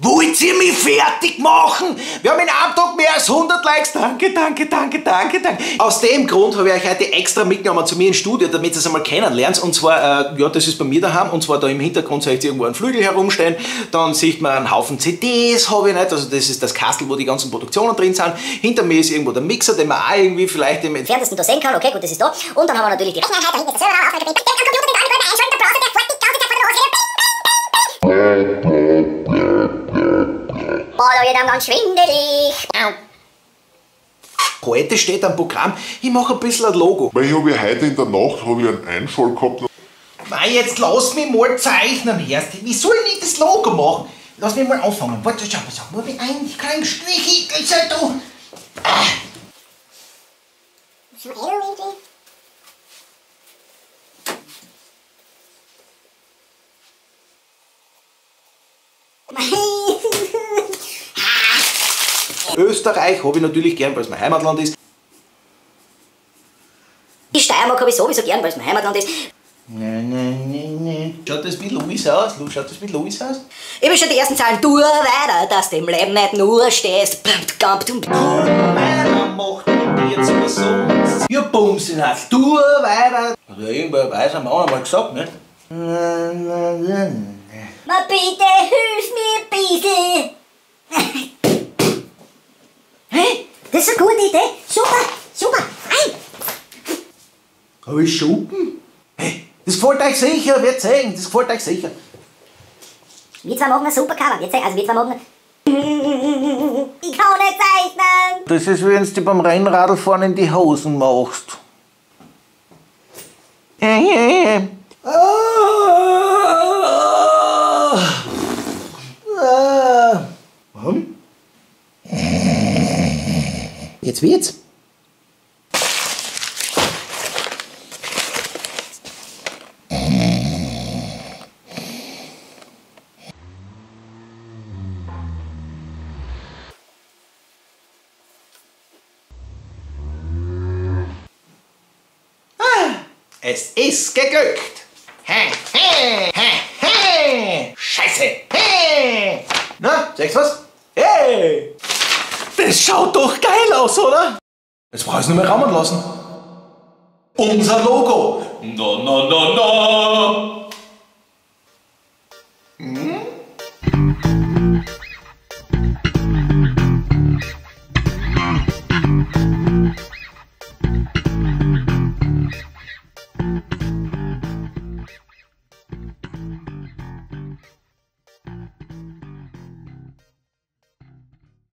Wollt ihr mich fertig machen? Wir haben in einem Tag mehr als 100 Likes. Danke, danke, danke, danke, danke. Aus dem Grund habe ich euch heute extra mitgenommen zu mir ins Studio, damit ihr es einmal kennenlernt. Und zwar, ja, das ist bei mir daheim. Und zwar da im Hintergrund seht ihr irgendwo einen Flügel herumstehen. Dann sieht man einen Haufen CDs, habe ich nicht. Also das ist das Kastel, wo die ganzen Produktionen drin sind. Hinter mir ist irgendwo der Mixer, den man auch irgendwie vielleicht im Entferntesten da sehen kann. Okay, gut, das ist da. Und dann haben wir natürlich die Recheneinheit, da hinten ist der Server, Aufnahmegerät, am Computer, den Anwender einschalten, der Browser, der fährt die ganze Zeit vor der Hose. Boah, da wird einem ganz schwindelig. Heute steht am Programm, ich mache ein bisschen ein Logo. Weil ich habe ja heute in der Nacht habe ich einen Einfall gehabt. Nein, jetzt lass mich mal zeichnen, Herst. Wie soll ich das Logo machen? Lass mich mal anfangen. Warte, schau mal, sag mal, wie ein kleinen Strich, ich da. Ah. Österreich habe ich natürlich gern, weil es mein Heimatland ist. Die Steiermark habe ich sowieso gern, weil es mein Heimatland ist. Nein, nein, nein, nein. Schaut das mit Louis aus? Schaut das mit Louis aus? Ich bin schon die ersten Zahlen. Du weiter, dass du im Leben nicht nur stehst. Komm weiter, macht mit dir zu was sonst. Ja, Bumsen hast du weiter. Hat ja irgendwer weiser Mann einmal gesagt, ne? Ma bitte, hilf mir ein bisschen. Hey, das ist eine gute Idee. Super, super, rein. Hab ich Schuppen? Hey, das gefällt euch sicher, wir zeigen, das gefällt euch sicher. Wir zwei machen ein super Cover, wir zeigen, also wir zwei machen... Ich kann nicht zeichnen. Das ist, wie wenn du beim Rennradfahren in die Hosen machst. Warum? Jetzt wird's. Es ist geglückt. Hä, hä, hä, hä. Scheiße. Hä. Na, sagst du was? Hey! Das schaut doch geil aus, oder? Jetzt brauch ich's nur mehr rammen lassen. Unser Logo! No, no, no, no!